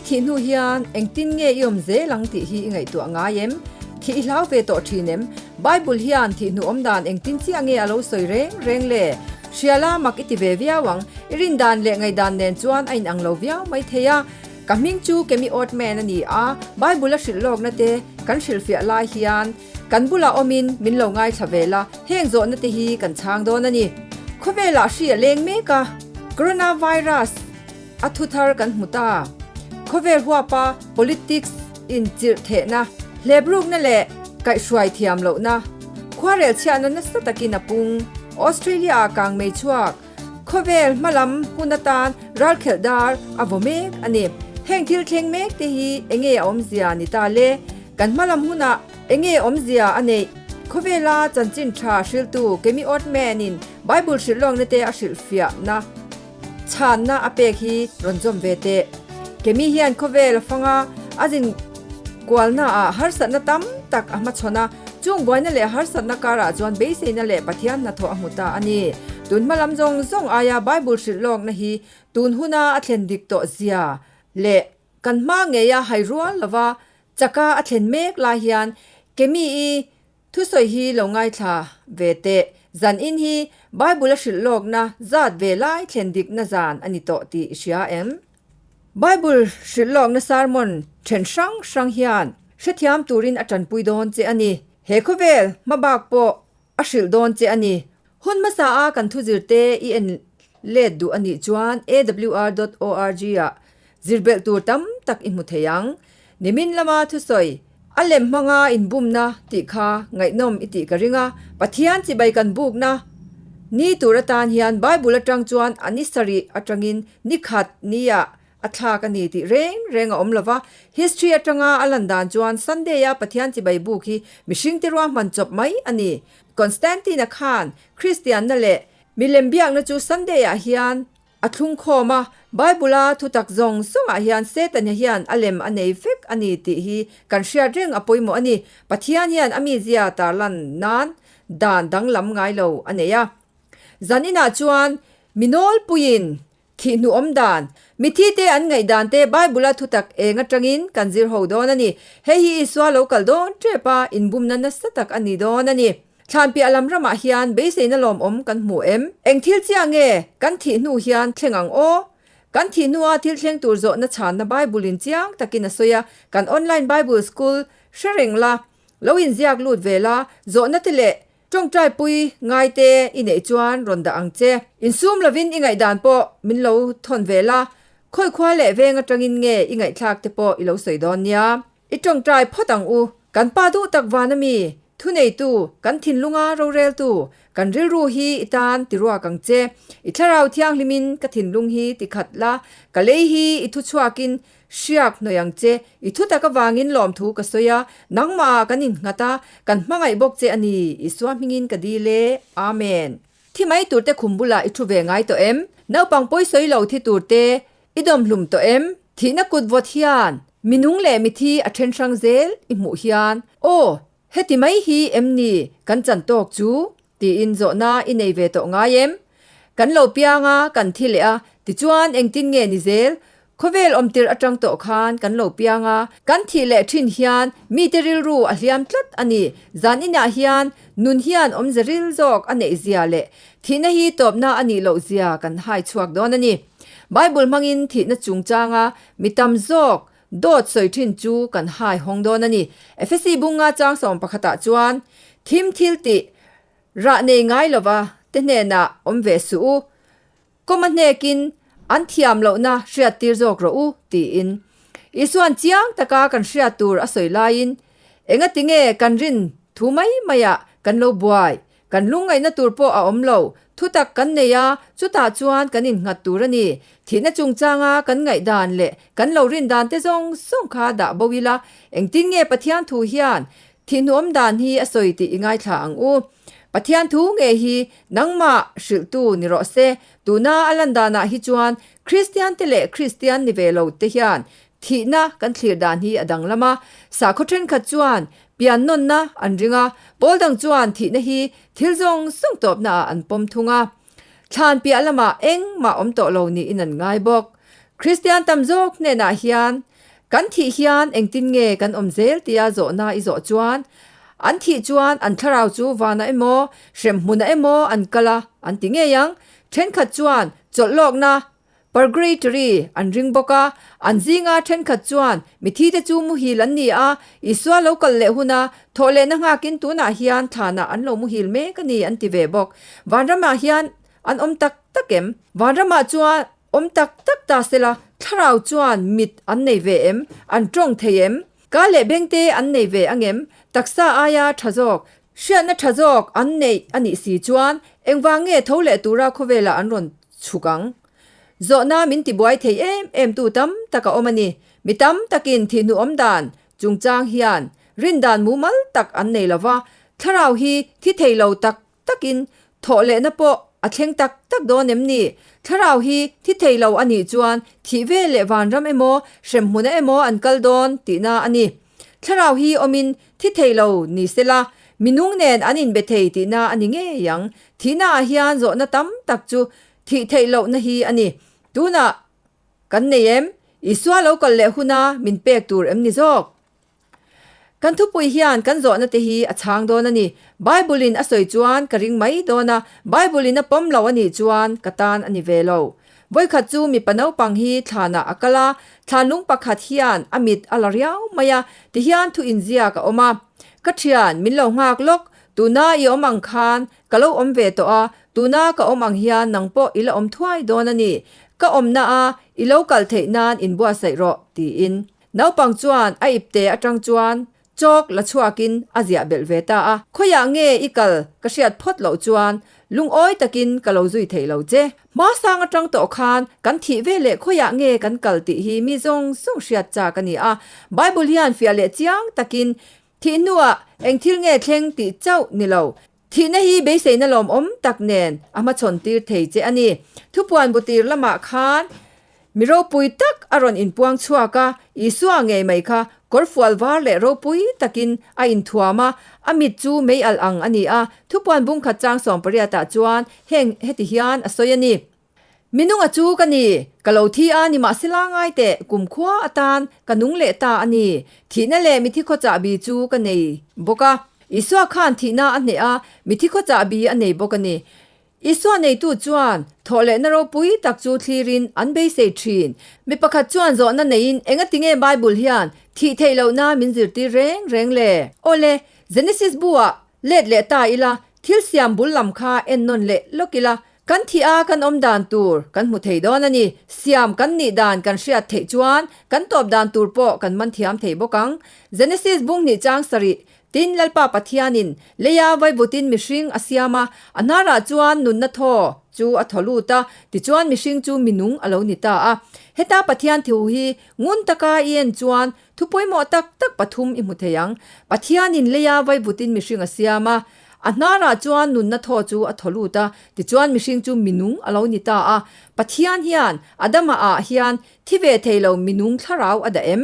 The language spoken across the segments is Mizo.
thih hnu hian engtin nge i awm zel ang tih hi i ngaihtuah ngai em? Thih i hlau ve tawh thin em? Bible hian thih hnu awm dan engtin chiah nge a lo sawi reng reng le? Hriala mak i ti ve viau ang. I rin dan leh ngaihdan nen chuan a inang lo viau mai thei a. Ka hming chu Kemi Oatman a ni a, Bible a hrilh lawkna te kan hrilhfiah lai hian kan bulah awmin min lo ngaithla ve la, heng zawhna te hi kan chhang dawn a ni. Khawvelah hri a leng mek a, Coronavirus a thu thar kan hmu ta. Khawvel huapa politics inchirh thehna, hleprukna leh kaihhruai thiam lohna, khuarel chhiahna nasa takin a pung. Australia-ah kangmei chhuak Khawvel hmalam hun atan ralkhelh dar a vaw mek a ni. Heng thil thleng mek te hi enge a awmzia ni ta le? Kan hmalam hunah enge awmzia a neih? Khawvela chanchin tha hriltu Kemi Oatman-in Bible hrilh lawkna te a hrilhfiahna chhanna a pek hi rawn zawm ve teh. Kemi hian khawvel a fanga a zin kualnaah harsatna tam tak a hmachhawn a, chung buaina leh harsatna karah chuan beiseina leh Pathian hnathawh a hmu ta a ni. Tun hma lam zawng zawng aia Bible hrilh lawkna hi tun huna a thlen dik tawh zia leh kan hma ngeia hai rual lova chaka a thlen mek lai hian Kemi-i Thusawi hi lo ngaithla ve teh. Zan in hi Bible a hrilh lawkna zat ve lai thlen dikna zan a ni tawh tih i hria em? Bible hrilh lawkna sermon then hrang hrang hian hrethiam turin a tanpui dawn che a ni. He khawvel hmabak pawh a hrilh dawn che a ni. Hun hmasa a kan thuzirte i en let duh a nih chuan awr dot org ah Zir belh tur tam tak i hmu thei ang. Nimin lama thusawi, a lem hmanga inbumna tih kha ngaihnawm i tih ka ring a. Pathian chibai kan bukna ni tur atan hian Bible atang chuan a ni sarih atangin ni khat nia a thlak a ni tih reng reng a awm lo va. History atanga a lan dan chuan Sunday-a Pathian chibai buk hi mihringte ruahman chawp mai a ni. Constantine-a khan Kristianna leh milem biakna chu Sunday-ah hian A thlungkhawm a, Bible-a thutak zawng zawngah hian Setana hian a lem a nei vek a ni tih hi kan hriat reng a pawimawh a ni. Pathian hian a mizia tarlan nan dan danglam ngai lo a nei a. Zan inah chuan mi nawlpuiin thih hnuawm dan, mithite an ngaihdan te Bible-a thutak eng atangin kan zir ho dawn a ni. Hei hi Isua lo kal dawn tep a, inbumna nasa tak a ni dawn a ni. Thlan piah lam ramah hian beiseina lawmawm kan hmu em? Eng thil chiah nge kan thih hnu hian thleng ang aw? Kan thih hnua thil thleng tur zawhna chhanna Bible-in chiang takin a sawi a, kan online Bible school hre reng la, lo inziak lut ve la, zawhna te leh tawngtaipui ngai te i neih chuan rawn dah ang che. Insum lovin i ngaihdan pawh min lo thawn ve la, khawi khua leh veng atangin nge i ngaihthlak te pawh i lo sawi dawn nia. I tawngtai phawt ang u. Kan pa duh tak van ami, thuneitu, kan thinlunga roreltu, kan rilru hi i tan ti ruak ang che. I thlarau thianghlimin ka thinlung hi ti khat la, ka lei hi i thu chhuakin hriak hnawih ang che. I thu tak avangin lawmthu ka sawi a, nangmahah kan innghat a, kan hmangaih bawk che a ni, Isua hmingin ka dil e. Amen. Thi mai turte khum bulah i thu ve ngai tawh em? Naupang pawi sawi lo thi turte I dawmhlum tawh em? Thihna kut vawt hian minung leh mithi a then hrang zel i hmuh hian, Aw, heti mai hi em ni kan chan tawk chu? tiin zawhna i nei ve tawh ngai em? Kan lo piang a, kan thi leh a, tichuan engtin nge ni zel? Khawvel awmtir atang tawh khan kan lo piang a, kan thih leh thin hian mite rilru a hliam tlat a ni. Zan inah hian nun hian awmze ril zawk a neih zia leh thihna hi tawpna a nih loh zia kan hai chhuak dawn a ni. Bible hmangin thihna chungchanga mi tam zawk dawt sawi thin chu kan hai hawng dawn a ni. Efesi bunga chang sawm pakhatah chuan, Thim thil tih rah nei ngai lova te hnenah awm ve suh u. Kawma hnekin an thiam lohna hriattir zawk rawh u, tiin. Isuan chiang taka kan hriat tur a sawi laiin, Engati nge kan rin thu mai maiah kan lo buai? Kan lungngaihna tur pawh a awm lo. Thutak kan nei a, chutah chuan kan innghat tur a ni. Thihna chungchanga kan ngaihdan leh kan lo rin dan te zawng zawng kha dah bo ila, engtin nge Pathian thu hian thihnuam dan hi a sawi tih i ngaithla ang u. Pathian thu nge hi nangmah hrilhtu ni rawh se. Tuna a lan danah hi chuan Kristian te leh Kristian ni ve lo te hian thihna kan thlir dan hi a danglam a. Sakhaw thenkhat chuan Pian nawnna an ring a, pawl dang chuan thihna hi thil zawng zawng tawpnaah an pawm thung a. Thlan piah lamah engmah awm tawh lo niin an ngai bawk. Kristian tam zawk hnenah hian Kan thih hian engtin nge kan awm zel tia zawhna i zawh chuan, an thih chuan an thlarau chu vanah emaw, hremhmunah emaw an kal a, an ti ngei ang. Thenkhat chuan chawlh lawkna, purgatory, an ring bawk a, an zinga thenkhat chuan mithite chu muhil an ni a, Isua lo kal leh huna thawh lehna nghakin tunah hian thlanah an lo muhil mek a ni an ti ve bawk. Vanramah hian an awm tak tak em? Vanramah chuan Awm tak tak ta sela, thlarau chuan mit an nei ve em? An tawng thei em? Ka leh bengte an nei ve ang em? Taksa aia tha zawk, hriatna tha zawk an neih a nih si chuan engvang nge tho leh tura khawvelah an rawn chhuk ang? Zawhna min tibuai thei em em tu tam tak a awm a ni. Mi tam takin thihnu awm dan chungchang hian rindan mumal tak an nei lova, thlarau hi thi thei lo tak takin thawh lehna pawh a thleng tak tak dawn em ni? Thlarau hi thi thei lo a nih chuan thih ve leh vanram emaw, hremhmuna emaw an kal dawn tihna a ni. Thlarau hi awmin thi thei lo ni se la, minung nen an inbe thei tihna a ni ngei ang. Thihnaah hian zawhna tam tak chu thih theih lohna hi a ni. Tunah kan nei em? Isua lo kal leh huna min pek tur em ni zawk? Kan thupui hian kan zawhna te hi a chhang dawn a ni. Bible in a sawi chuan ka ring mai dawn a, Bible in a pawm lo a nih chuan ka tan a ni ve lo. Vawikhat chu mipa naupang hi thlanah a kal a, thlanlung pakhat hian a mit a la riau mai a, tihian thu inziak a awm a. Ka thian, min lo nghak lawk, tuna i awm ang khan ka lo awm ve tawh a, tuna ka awm ang hian nang pawh i la awm thuai dawn a ni. Ka awmna a i lo kal theih nan inbuatsaih rawh, tiin. Naupang chuan a ipte atang chuan chalk la chhuakin a ziah belh ve ta a. Khawiah nge i kal ka hriat phawt loh chuan lungawi takin ka lo zui thei lo che. Hmasang atang tawh khan kan thih ve leh khawiah nge kan kal tih hi mi zawng zawng hriat chak a ni a. Bible hian fiah leh chiang takin thih hnuah eng thil nge thleng tih chauh ni lo. Thihna hi beiseina lawmawm tak nen a hmachhawn tir thei che a ni. Thupuan butir lamah khan mi ropui tak a rawn inpuang chhuak a, Isua ngei mai kha kawrfual var leh ropui takin a inthuam a, a mit chu mei alh ang a ni a. Thupuan bungkhat chang sawmpariatah chuan heng heti hian a sawi a ni. Minunga chu ka ni, ka lo thi a nimahsela ngai teh, kumkhua atan ka nung leh ta a ni. Thihna leh mithi khaw chahbi chu ka nei bawk a. Isua khan thihna a hneh a, mithi khaw chahbi a nei bawk a ni. Isua neitu chuan thawhlehna ropui tak chu thlirin an beisei thin. Mi pakhat chuan zawhna neiin engatinge Bible hian thih theih lohna min zirtir reng reng le? Awle, Genesis bu-ah let leh ta ila, thil siam bul lam kha en nawn leh lawk ila, Kan thih a kan awm dan tur kan hmu thei dawn a ni. Siam kan nih dan kan hriat theih chuan kan tawp dan tur pawh kan man thiam thei bawk ang. Genesis bung hnih chang sarih, Tin, Lalpa Pathianin leia vaivutin mihring a siam a, a hnarah chuan nunna thaw chu a thaw lut a, tichuan mihring chu minung a lo ni ta a. Heta Pathian thu hi ngun taka i en chuan thu pawimawh tak tak pathum i hmu thei ang. Pathianin leia vaivutin mihring a siam a, A hnarah chuan nunna thaw chu a thaw lut a, tichuan mihring chu minung a lo ni ta a. Pathian hian Adama ah hian thi ve thei lo minung thlarau a dah em?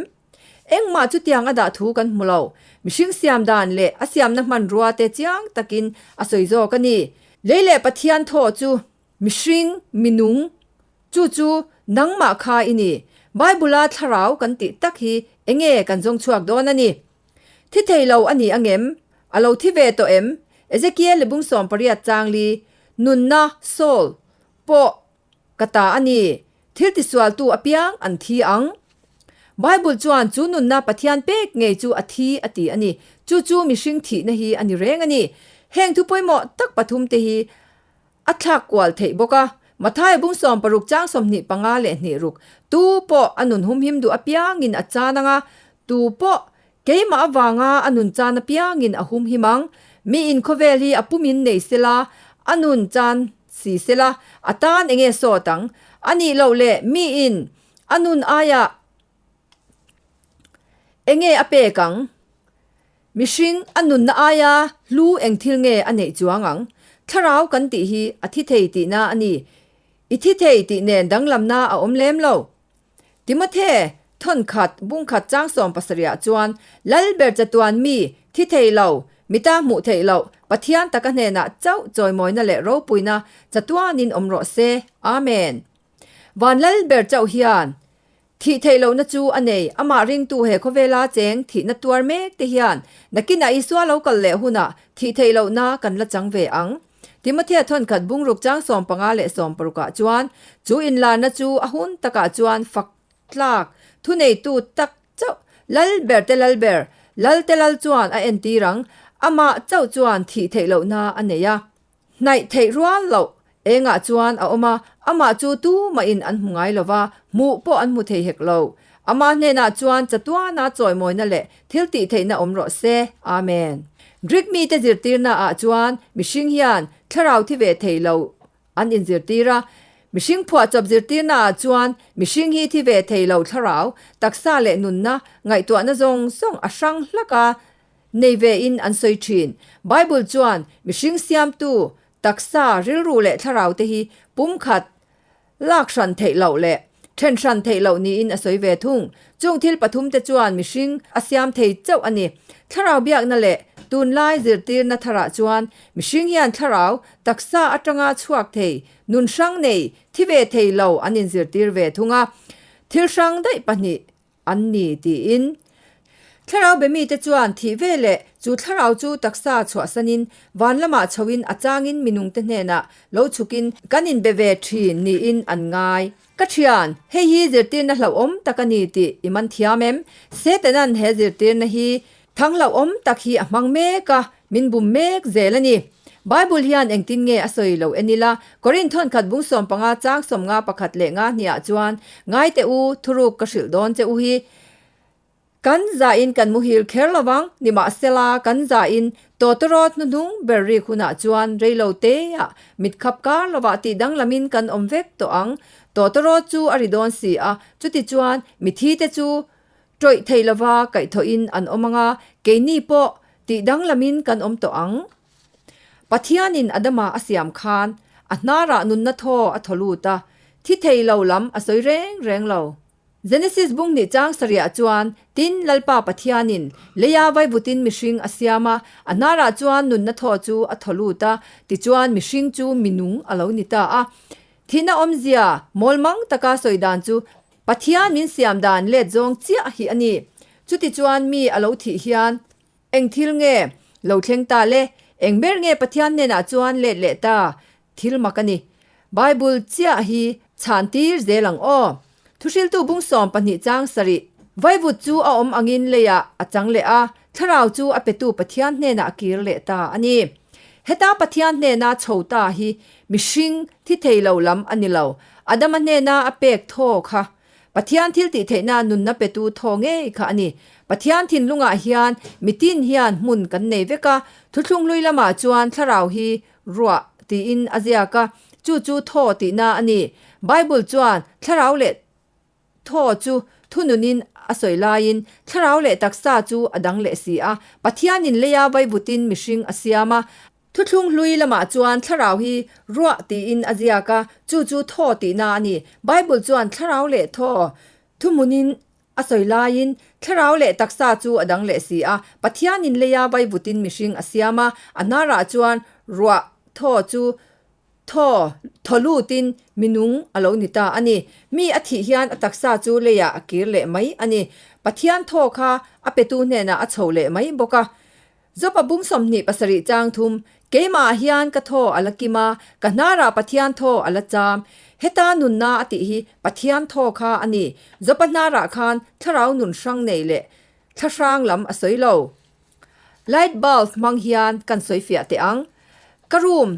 Engmah chutiang a dah thu kan hmu lo. Mihring siam dan leh a siamna hmanrua te chiang takin a sawi zawk a ni. Lei leh Pathian thaw chu mihring, minung, chu chu nangmah kha i ni. Bible-a thlarau kan tih tak hi enge kan zawng chhuak dawn a ni. Thi thei lo a ni angem? A lo thi ve tawh em? Ezekiel le bung 18 chang li, Nunna, soul, pawh ka ta a ni, thil tisualtu apiang an thi ang. Bible chuan chu nunna Pathian pek ngei chu a thi a ti a ni. Chu chu mihring thihna hi a ni reng a ni. Heng thu pawimawh tak pathum te hi A thlak kual theih bawk a. Mathaia bung 60 chang 25 leh hnih ruk, Tu pawh a nun humhim duh apiangin a chan ang a, tu pawh keimah avanga a nun chan apiangin a humhim ang. Miin khawvel hi a pumin nei sela, a nun chan si sela, a tan enge sawt ang? A nih loh leh miin a nun aiah enge a pek ang? Mihring a nunna aia hlu eng thil nge a neih chuang ang? Thlarau kan tih hi a thi thei tihna a ni. I thi thei tih nen danglamna a awm lem lo. Timothe thawn khat bung khat chang 70 ah chuan Lalber chatuan mi thi thei lo, mita hmuh theih loh, Pathian taka hnenah chauh chawimawina leh ropuina chatuanin awm rawh se. Amen. Van Lalber chauh hian. Thih theih lohna chu a nei. Amah ringtu he khawvela cheng thihna tuar mek te hian nakinah Isua lo kal leh hunah thih theih lohna kan la chang ve ang. Timothea thawnkhat bungruk chang 15 leh 60 ah chuan chu inlarna chu a hun takah chuan fak tlak thuneitu tak chauh Lal ber te lal ber, lal te lal chuan a entir ang. Amah chauh chuan thih theih lohna a nei a. Hnaih theih rual loh engah chuan a awm a, amah chu tumahin an hmu ngai lo va, hmuh pawh an hmu thei hek lo. Amah hnenah chuan chatuana chawimawina leh thil tih theihna awm rawh se. Amen. Greek mite zirtirna ah chuan mihring hian thlarau thi ve thei lo an inzirtir a. Mihring phuahchawp zirtirna ah chuan mihring hi thi ve thei lo thlarau, taksa leh nunna, ngaihtuahna zawng zawng a hrang hlak a, Nei ve in an sawi thin. Bible chuan mihring siamtu, taksa, rilru leh thlarau te hi pumkhat lak hran theih loh leh then hran theih loh niin a sawi ve thung. Chung thil pathum te chuan mihring a siam thei chauh a ni. Thlarau biakna leh tunlai zirtirna tharah chuan mihring hian thlarau, taksa atanga chhuak thei, nun hrang nei, thi ve thei lo an inzirtir ve thung a. Thil hrang daih pahnih an ni tiin. Thlarau be mite chuan thih ve leh chu thlarau chu taksa chhuahsanin van lamah chhoin a changin minungte hnenah lo chhukin kan inbe ve thin niin an ngai. Ka thian, hei hi zirtirna hlauhawm tak a ni tih i man thiam em? Setanan he zirtirna hi thang hlauhawm tak hi a hmang mek a, min bum mek zel a ni. Bible hian engtin nge a sawi lo en ila, Korinth thawnkhat bung 15 chang 50 pakhat leh nga hniah chuan, Ngai teh u, thuruk ka hrilh dawn che u hi. Kan zahin kan muhil kher lo vang, nimahsela kan zahin tawtawrawt hnuhnung ber rik hunah chuan reilo teah mitkhap kar lovah tih danglamin kan awm vek tawh ang. Tawtawrawt chu a ri dawn si a, chutichuan mithite chu Tawih thei lova kaihthawhin an awm ang a, keini pawh tih danglamin kan awm tawh ang. Pathianin Adama a siam khan a hnarah nunna thaw a thaw lut a, thi thei lo lam a sawi reng reng lo. Genesis bung hnih chang sarihah chuan, Tin, Lalpa Pathianin leia vaivutin mihring a siam a, a hnarah chuan nunna thaw chu a thaw lut a, tichuan mihring chu minung a lo ni ta a. Thihna awmzia mawlmang taka sawi dan chu Pathian min siam dan let zawng chiah hi a ni. Chutichuan mi a lo thih hian eng thil nge lo thleng ta le? Eng ber nge Pathian hnenah chuan let leh ta? Thil mak a ni. Bible chiah hi chhan tir zel ang aw. Thuhriltu bung 12 chang sarih. Vaivut chu a awm angin leiah a chang leh a, thlarau chu a petu Pathian hnenah a kir leh ta a ni. Heta Pathian hnena chho ta hi mihring thi thei lo lam a ni lo. Adama hnena a pek thaw kha Pathian thil tih theihna nunna petu thaw ngei kha a ni. Pathian thinlungah hian mitin hian hmun kan nei vek a, thuthlung hlui lamah chuan thlarau hi ruah tiin a ziak a, chu chu thaw tihna a ni. Bible chuan thlarau leh Thaw chu thununin a sawi laiin thlarau leh taksa chu a dang leh si a. Pathianin leia vaivutin mihring a siam a. Thuthlung hlui lamah chuan thlarau hi ruah tiin a ziak a, chu chu thaw tihna a ni. Bible chuan thlarau leh thaw thuhmunin a sawi laiin thlarau leh taksa chu a dang leh si a. Pathianin leia vaivutin mihring a siam a, a hnarah chuan ruah thaw chu Thaw, thaw lutin mi nung a lo ni ta a ni. Mi a thih hian a taksa chu leiah a kir leh mai a ni. Pathian thaw kha a petu hnenah a chho leh mai bawk a. Job-a bung 27 chang thum, Keimahah hian ka thaw a la kim a, ka hnarah Pathian thaw a la cham. Heta nunna a tih hi Pathian thaw kha a ni. Job-a hnarah khan thlarau nun hrang nei leh thlahrang lam a sawi lo. Light bulb hmang hian kan sawi fiah teh ang. Ka room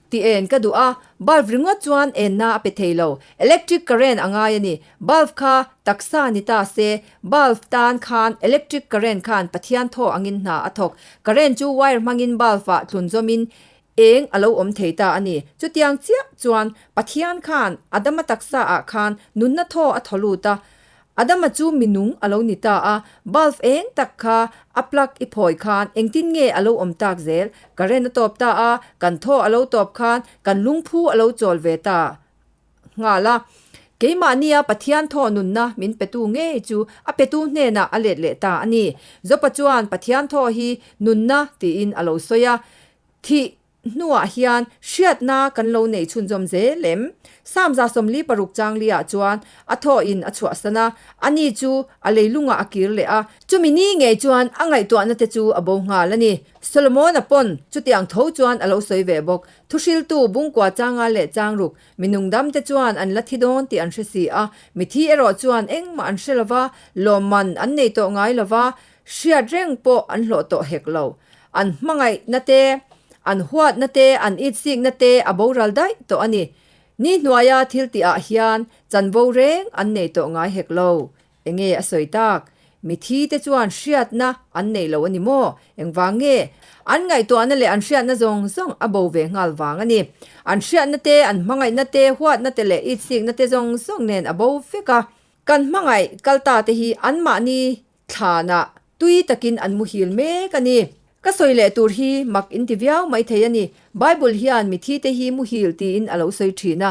tih en ka duh a, bulb ringawt chuan enna a pe thei lo. Electric current a ngai a ni. Bulb kha taksa ni ta se, bulb tan khan electric current khan Pathian thaw angin hna a thawk. Current chu wire hmangin bulb ah tlun zawmin eng a lo awm thei ta a ni. Chutiang chiah chuan Pathian khan Adama taksa ah khan nunna thaw a thaw lut a, Adama chu mi nung a lo ni ta a, bulb eng tak kha a plug i phawi khan engtin nge a lo awm tak zel? Current a tawp ta a, kan thaw a lo tawp khan kan lungphu a lo chawl ve ta nghal a. Keimahnia Pathian thaw nunna min petu ngei chu a petu hnenah a let leh ta a ni. Jopa chuan Pathian thaw hi nunna tiin a lo sawi a, thih. hnuah hian hriatna kan lo nei chhunzawm zel em? Psalm 46 chang liah chuan a thawhin a chhuahsan a, ani chu a leilungah a kir leh a. Chumi ni ngei chuan a ngaihtuahna te chu a bo nghal a ni. Solomon-a pawn chutiang tho chuan a lo sawi ve bawk. Thuhriltu bungkua changa leh changruk Mi nungdam te chuan an la thi dawn tih an hre si a, mithi erawh chuan engmah an hre lo va, lawmman an nei tawh ngai lo va, hriat reng pawh an hlawh tawh hek lo. An hmangaihna te, an huatna te, an itsikna te a boral daih tawh a ni. Ni hnuaia thil tihah hian chanvo reng an nei tawh ngai hek lo. Enge a sawi tak? Mithi te chuan hriatna an nei lo a ni maw? Engvang nge? An ngaihtuahna leh an hriatna zawng zawng a bo ve nghal vang a ni. An hriatna te, an hmangaihna te, huatna te leh itsikna te zawng zawng nen a bo vek a. Kan hmangaih kal ta te hi anmahni thlanah tui takin an muhil mek a ni. Ka sawi leh tur hi mak in ti viau mai thei a ni. Bible hian mithi te hi muhil tiin a lo sawi thin a.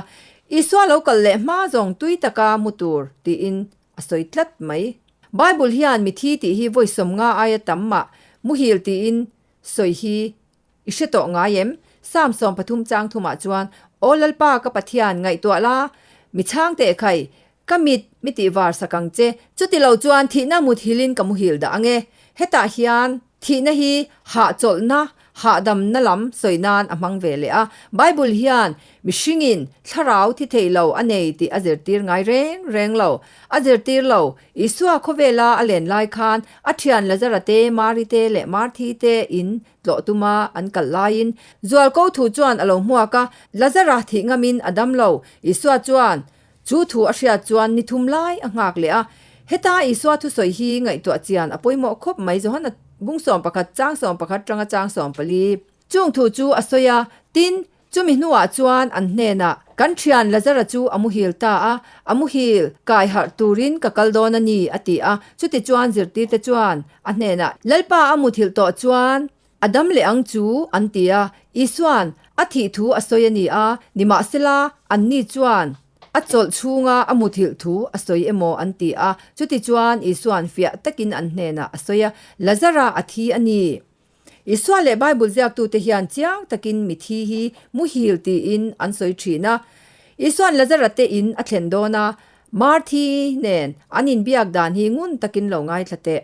Isua lo kal leh hma zawng tui taka mu tur tiin a sawi tlat mai. Bible hian mithi tih hi vawi 50 aia tam mah muhil tiin sawi hi i hre tawh ngai em? Psalm 13 chang thumah chuan, Aw Lalpa ka Pathian, ngaihtuah la, mi chhang teh khai, ka mit mi tih var sak ang che, chuti lo chuan thihna muthilin ka muhil dah ang e. Hetah hian thihna hi hahchawlhna, hahdamna lam sawi nan a hmang ve leh a. Bible hian mihringin thlarau thi thei lo a nei tih a zirtir ngai reng reng lo. A zirtir lo, Isua khawvela a len lai khan a thian Lazara te, Mari te leh Marthi te in tlawh tuma an kalh laiin Zualko thu chuan a lo hmuak a, Lazara thih ngamin a dam lo. Isua chuan chu thu a hriat chuan ni thum lai a nghak leh a. Heta Isua thusawi hi ngaihtuah chian a pawimawh khawp mai Johana bung 11 chang 11 tanga chang 14. Chung thu chu a sawi a, tin, chumi hnuah chuan an hnenah, Kan thian Lazara chu a muhil ta a, a muhil kai harh turin ka kal dawn a ni, a ti a. Chutichuan zirtirte chuan a hnenah, Lalpa a muthilh tawh chuan a dam leh ang chu, an ti a. Isua'n a thih thu a sawi a ni a, nimahsela anni chuan a chawlh chhunga a muthilh thu a sawi emaw an ti a. Chutichuan Isua'n fiah takin an hnenah a sawi a, Lazara a thi a ni. Isua leh Bible ziaktute hian chiang takin mithi hi muhil tiin an sawi thin a. Isua'n Lazara te in a thlen dawn a, Marthi nen an inbiak dan hi ngun takin lo ngaithla teh.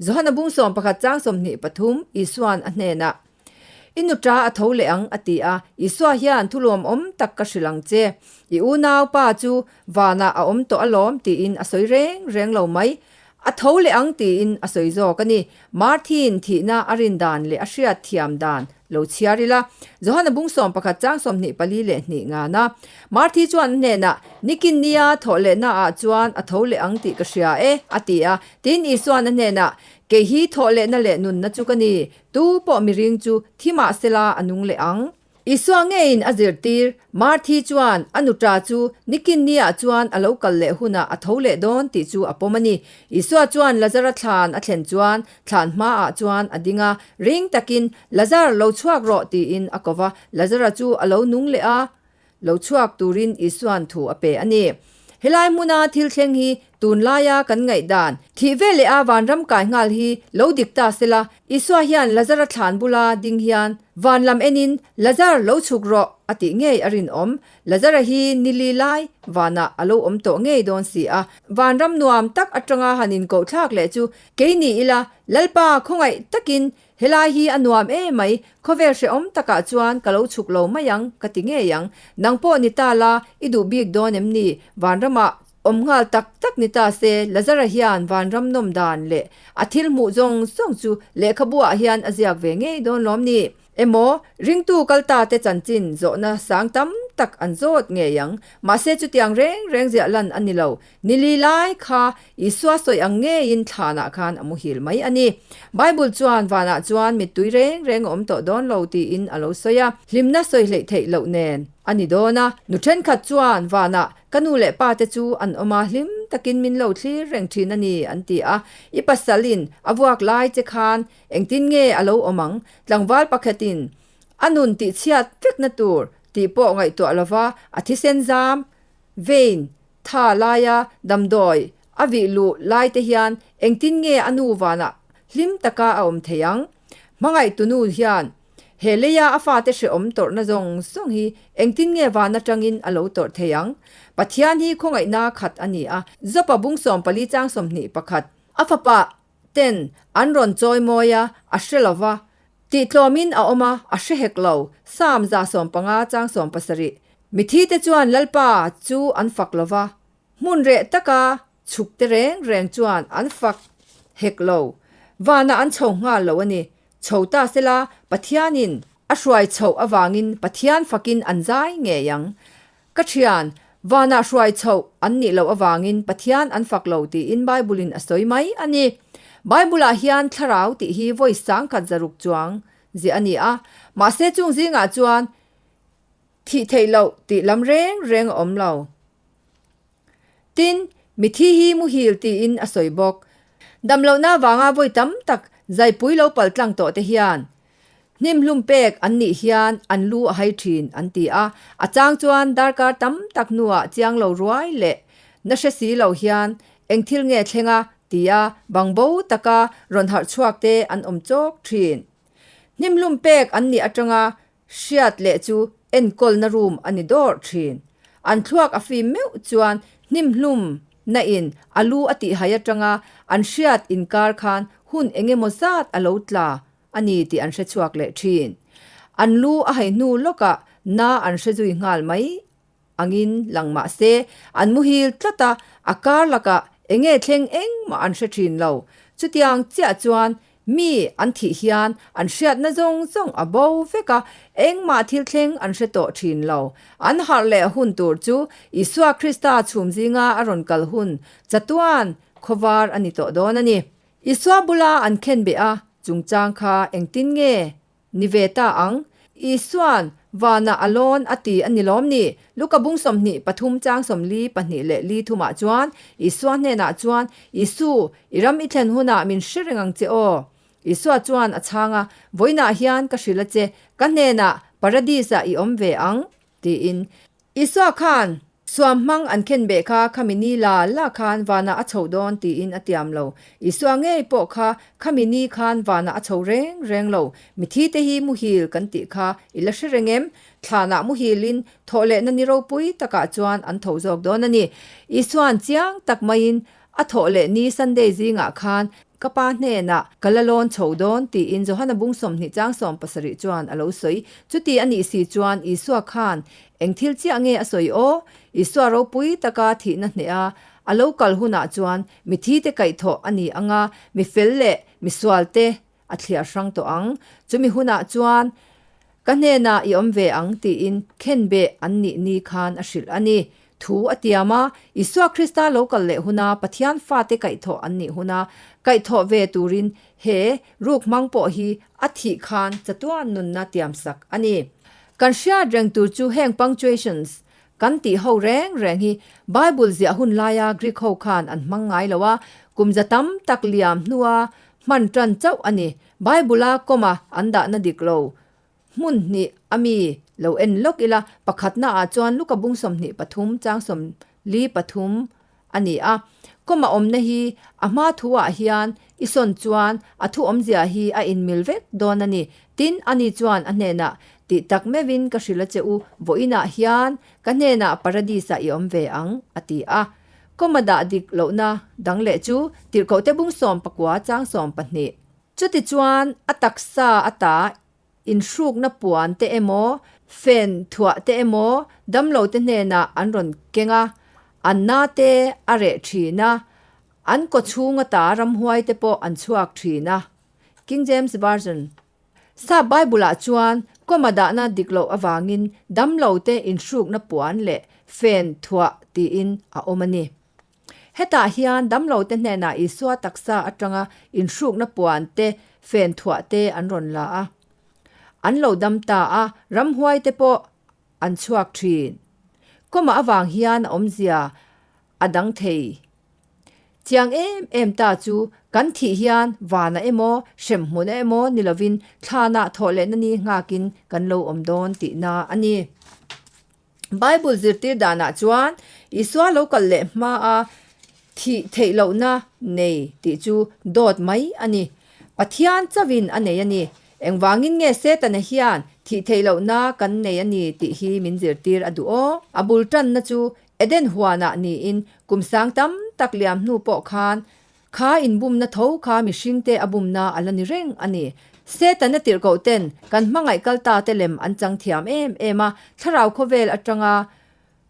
Johana bung 11 chang 23 Isua'n a hnenah, I nuṭa a tho leh ang a ti a, Isua hian thuluamawm tak ka hrilh ang che. I unaupa chu vanah a awm tawh alawm tiin a sawi reng reng lo mai. A tho leh ang tiin a sawi zawk a ni. Marthin thihna a rin dan leh a hriat thiam dan lo chhiar ila. Johana bung 11 chang 24 leh hnih ngana. Marthi chuan a hnenah, Nikin nia thawh lehna ah chuan a tho leh ang tih ka hria e, a ti a. Tin Isuan a hnenah, Kei hi thawh lehna leh nunna chu ka ni. Tu pawh miring chu thi mah sela a nung leh ang. Isua ngeiin a zirtir, Marthi chuan a nuṭa chu nikin niah chuan a lo kal leh hunah a tho leh dawn tih chu a pawm a ni. Isua chuan Lazara thlan a thlen chuan thlan hmaah chuan a ding a, ring takin, Lazar, lo chhuak rawh tiin a ko va. Lazara chu a lo nung leh a, lo chhuak turin Isua'n thu a pe a ni. Helai hmuna thil thleng hi tunlaia kan ngaihdan thih ve leh a vanram kai nghal hi lo dik ta sela, Isua hian Lazara thlan bula ding hian van lam enin, Lazar, lo chhuk rawh! a tih ngei a rinawm. Lazara hi ni li lai vanah a lo awm tawh ngei dawn si a. Vanram nuam tak atanga han inkoh thlak leh chu kei ni ila, Lalpa khawngaih takin Helai hi a nuam em mai, khawvel hrehawm takah chuan ka lo chhuk lo mai ang, ka ti ngei ang. Nang pawh ni ta la, i duh bik dawn em ni? Vanramah awm nghal tak tak ni ta se, Lazara hian vanram nawm dan leh a thil hmuh zawng zawng chu lehkhabuah hian a ziak ve ngei dawn lawm ni? Emaw, ringtu kal ta te chanchin zawhna sang tam tak an zawt ngei ang. Mahse chutiang reng reng ziah lan a ni lo. Ni li lai kha Isua sawi ang ngeiin thlanah khan a muhil mai a ni. Bible chuan vanah chuan mittui reng reng a awm tawh dawn lo tiin a lo sawi a, hlimna sawi hleih theih loh nen a ni dawn a. Nu thenkhat chuan vanah ka nu leh pa te chu an awm a, hlim takin min lo thlir reng thin a ni an ti a. I pasalin a vuak lai che khan engtin nge a lo awm ang? Tlangval pakhatin a nun tihchhiat vekna tur tih pawh ngaihtuah lova a thisen zam, vein, Tha laia damdawi a vih luh lai te hian engtin nge a nu vanah hlim taka a awm thei ang? Hmangaih tunu hian He leia a fate hrehawm tawrhna zawng zawng hi engtin nge van atangin a lo tawrh thei ang? Pathian hi khawngaihna khat a ni a, Jopa bung 14 chang 21. A fapa ten an rawn chawi mawi a, a hre lo va. Tihtlawmin a awm a, a hre hek lo. Psalm 115 chang 17. Mithite chuan Lalpa chu an fak lo va, hmun reh taka chhuk te reng reng chuan an fak hek lo. Vanah an chho nghal lo a ni. Chho ta sela, Pathianin a hruai chhoh avangin Pathian fakin an zai ngei ang. Ka thian, vanah hruai chhoh an nih loh avangin Pathian an fak lo tiin Bible-in a sawi mai a ni. Bible-ah hian thlarau tih hi vawi sangkhat zaruk chuang ziah a ni a, mahse chung zingah chuan thih theih loh tih lam reng reng a awm lo. Tin, mithi hi muhil tiin a sawi bawk. Damlohna vanga vawi tam tak zaipui lo pal tlang tawh te hian hnimhlum pek an nih hian an lu a hai thin an ti a, a chang chuan darkar tam tak hnuah chiang lo ruai leh na hre si lo hian eng thil nge thleng a tia bangbo taka rawn harh chhuak te an awm chawk thin. Hnimhlum pek an nih atanga Hriat leh chu enkawlna room a ni dawrh thin. An thluak a fim meuh chuan hnimhlum na in a lu a tih hai atanga an hriat inkar khan hun eng emaw zat a lo tla a ni tih an hre chhuak leh thin. An lu a hai hnu lawkah na an hre zui nghal mai angin lang mah se, an muhil tlat a, a kar lakah enge thleng engmah an hre thin lo. Chutiang chiah chuan mi an thih hian an hriatna zawng zawng a bo vek a, engmah thil thleng an hre tawh thin lo. An harh leh hun tur chu Isua Krista chhum zinga a rawn kal hun chatuan khawvar a ni tawh dawn a ni. Isua bula an khenbeh a chungchang kha engtin nge Ni ve ta ang. Isua'n vanah a lawn a ti a ni lawm ni? Luka bung 23 chang 42 leh li thumah chuan Isua hnenah chuan, Isu, i ram i thlen hunah min hre reng ang che aw. Isua chuan a chhang a, Vawiinah hian ka hrilh a che, ka hnenah Paradis-ah i awm ve ang, tiin. Isua khan suam hmang an khen beh kha khami ni la la khan vanah a chho dawn tiin a tiam lo. Isua ngei pawh kha khami ni khan vanah a chho reng reng lo. Mithi te hi muhil kan tih kha i la hre reng em? Thlanah muhilin thawh lehna ni ropui takah chuan an tho zawk dawn a ni. Isua'n chiang tak maiin A thawh leh ni Sunday zingah khan ka pa hnenah ka la lawn chho dawn tiin Johana bung 20 chang 70 chuan a lo sawi. Chuti a nih si chuan Isua khan eng thil chiah nge a sawi aw? Isua ropui taka thihna hneh a, a lo kal hunah chuan mithite kaihthawh a ni ang a, mi fel leh mi sualte a thliar hrang tawh ang. Chumi hunah chuan ka hnenah i awm ve ang tiin khenbeh an nih ni khan a hrilh a ni. Thu a tiam a, Isua Krista lo kal leh huna Pathian fate kaihthawh an nih huna kaihthawh ve turin he ruk hmang pawh hi a thih khan chatuan nunna tiamsak a ni. Kan hriat reng tur chu heng punctuations Kan tih ho reng reng hi Bible ziah hun laia Greek ho khan an hmang ngai lo a, kum za tam tak liam hnua hman tan chauh a ni. Bible-a comma an dahna dik lo hmun hnih a mi lo en lawk ila, pakhatna ah chuan Luka bung 23 chang 43 a ni a. Comma awmna hi a hma thu ah hian i sawn chuan a thu awmzia hi a inmil vek dawn a ni. Tin, ani chuan a hnenah, Tih tak meuhin ka hrilh a che u, vawiinah hian ka hnenah Paradis-ah i awm ve ang, a ti a. Comma dah dik lohna dang leh chu Tirhkohte bung 19 chang 12. Chutichuan a taksa ata Inhrukna puan te emaw, fen thuah te emaw damlo te hnenah an rawn keng a, an na te a reh thin a, an kawchhung ata ramhuai te pawh an chhuak thin a. King James Version. Sap Bible-ah chuan comma dahna dik loh avangin damlo te inhrukna puan leh fen thuah tiin a awm a ni. Hetah hian damlote hnenah Isua taksa atanga inhrukna puan te, fen thuah te an rawn la a. An lo dam ta a, ramhuai te pawh an chhuak thin. Comma avang hian a awmzia a dang thei. Chiang em em ta chu kan thih hian vanah emaw, hremhmunah emaw ni lovin thlanah thawh lehna ni nghakin kan lo awm dawn tihna a ni. Bible zirtir danah chuan Isua lo kal leh hmaa thih theih lohna nei tih chu dawt mai a ni. Pathian chauhin a nei a ni. Engvangin nge Setana hian thih theih lohna kan nei a ni tih hi min zirtir a duh aw? A bul tanna chu Eden huanah niin kum sang tam tak liam hnu pawh khan kha inbumna tho kha mihringte a bumna a la ni reng a ni. Setana tirhkoh ten kan hmangaih kal ta te lem an chang thiam em em a, thlarau khawvel atanga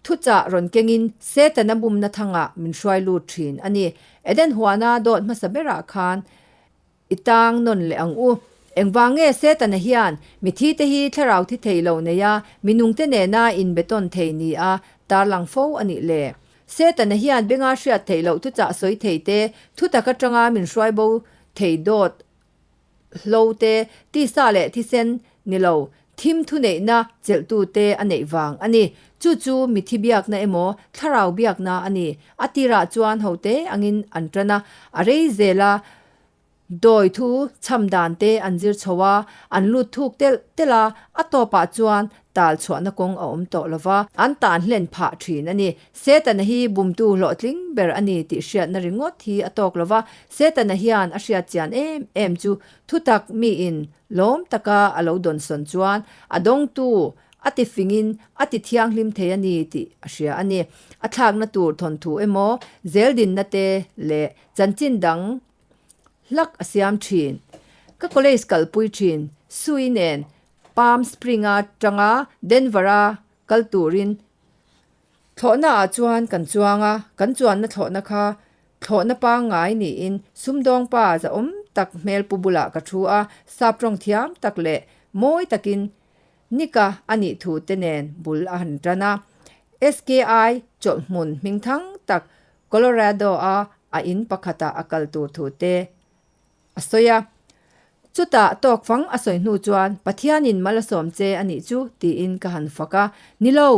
thuchah rawn kengin Setana bumna thangah min hruai lut thin a ni. Eden huana dawt hmasa berah khan I tang nawn leh ang u. Engvang nge Setana hian mithi te hi thlarau thi thei lo nei a, minung te nena inbetawn thei ni a tarlang fo a nih le? Setana hian benga hriat theih loh thuchah sawi thei te, thutak atanga min hruai bo thei dawt hlo te, tisa leh thisen ni lo, thim thuneihna chelhtu te a neih vang a ni. Chu chu mithi biakna emaw thlarau biakna a ni. A tirah chuan hote angin an tan a, a rei zel a, Dawi thu chham dan te an zir chho a, an lut thuk telh telh a, a tawpah chuan tal chhuahna kawng a awm tawh lo va, an tan hlen phah thin a ni. Setana hi bumtu hlawhtling ber a ni tih hriatna ringawt hi a tawk lo va, Setana hian a hriat chian em em chu thutak miin lawm taka a lo dawnsawn chuan a dawngtu a ti fingin a ti thianghlim thei a ni tih a hria a ni. A thlakna tur thawnthu emaw, zeldinna te leh chanchin dang hlak a siam thin. Ka college kalpui thin Sui nen Palm Spring-a tanga Denver-a kal turin thlawhna ah chuan kan chuang a, kan chuanna thlawhna kha thlawhna pangngai niin sumdawng pa zahawm tak hmelpu bulah ka thu a, sap tawng thiam tak leh mawi takin Nika a nih thu te nen bul a han tan a. SKI chawlhhmun hmingthang tak Colorado-a a in pakhatah a kal tur thu te a sawi a. Chutah tawk fang a sawi hnu chuan Pathianin mal a sawm che a nih chu tiin ka han fak a, Ni lo!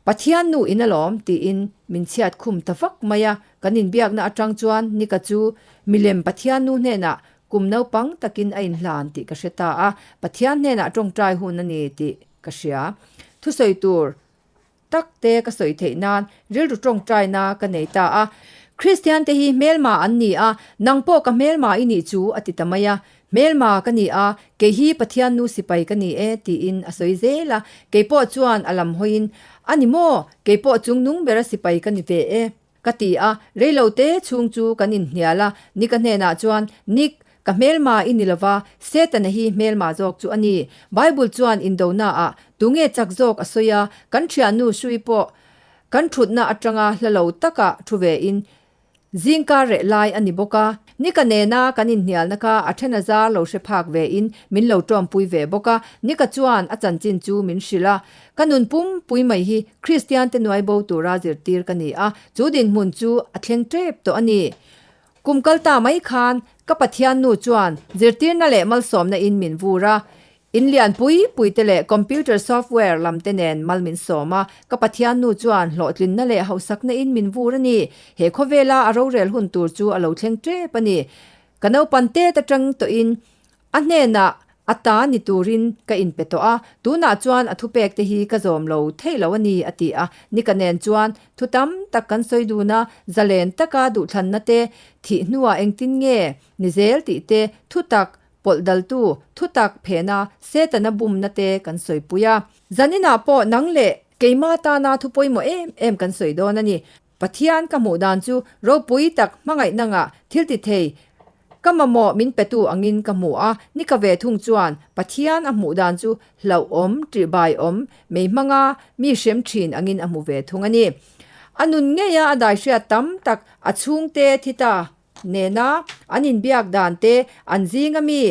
Pathian nu in alawm tiin min chhiat khum ta vak mai a. Kan inbiakna atang chuan Nika chu milem Pathian nu hnenah kum naupang takin a inhlan tih ka hre ta a, Pathian hnenah tawngtai hun a ni tih ka hria. Thusawi tur tak te ka sawi theih nan rilru tawngtaina ka nei ta a. Kristian te hi hmelma an ni a, nang pawh ka hmelma i nih chu a ti ta mai a. Hmelma ka ni a, kei hi Pathian nu sipai ka ni e tiin a sawi zel a. Kei pawh chuan a lam hawiin, A ni maw, kei pawh chung nung bera sipai ka ni ve e. Ka ti a, reilo te chhung chu kan inhnial a, Nick-a hnenah chuan, Nick, ka hmelma i ni lova, Setana hi hmelma zawk chu a ni. Bible chuan indonaah tunge chak zawk a sawi a, kan thiannu Sui pawh kan thutna atanga hla lo takah thu vein zingkar reh lai a ni bawk a. Nika nena kan inhnialna kha a then a zar lo hre phak vein min lo tawmpui ve bawk a, Nika chuan a chanchin chu min hrilh a. Ka nun pum pui mai hi Kristian te nuai bo tura zirtir ka ni a, chu dinhmun chu a thleng tep tawh a ni. Kum kal ta mai khan ka Pathian nu chuan zirtirna leh malsawmna in min vur a, in lian pui pui te leh computer software lam te nen mal min sawm a, ka Pathian nu chuan hlawhtlinna leh hauhsakna in min vur a ni. He khawvela a rorel hun tur chu a lo thleng tep a ni. Ka naupan tet atang tawhin A hnenah a ta ni turin ka inpe tawh a, tunah chuan a thupek te hi ka zawm lo theih lo a ni, a ti a. Nika nen chuan thu tam tak kan sawi dun a, zalen taka duhthlanna te, thih hnuah engtin nge ni zel tih te, thutak pawlh daltu, thutak phena Setana bumna te kan sawipui a. Zaninah pawh nang leh keima tana thu pawimawh em em kan sawi dawn a ni. Pathian ka hmuh dan chu ropui tak hmangaihna ngah thil ti thei ka mamawh min petu angin ka hmu a, ni ka ve thung chuan Pathian a hmuh dan chu hlauhawm, ṭihbaiawm, mei hmanga mi hrem ṭhin angin a hmu ve thung a ni. A nun ngeia a daihriat tam tak a chhungte thi ta nena an inbiak dan te an zinga mi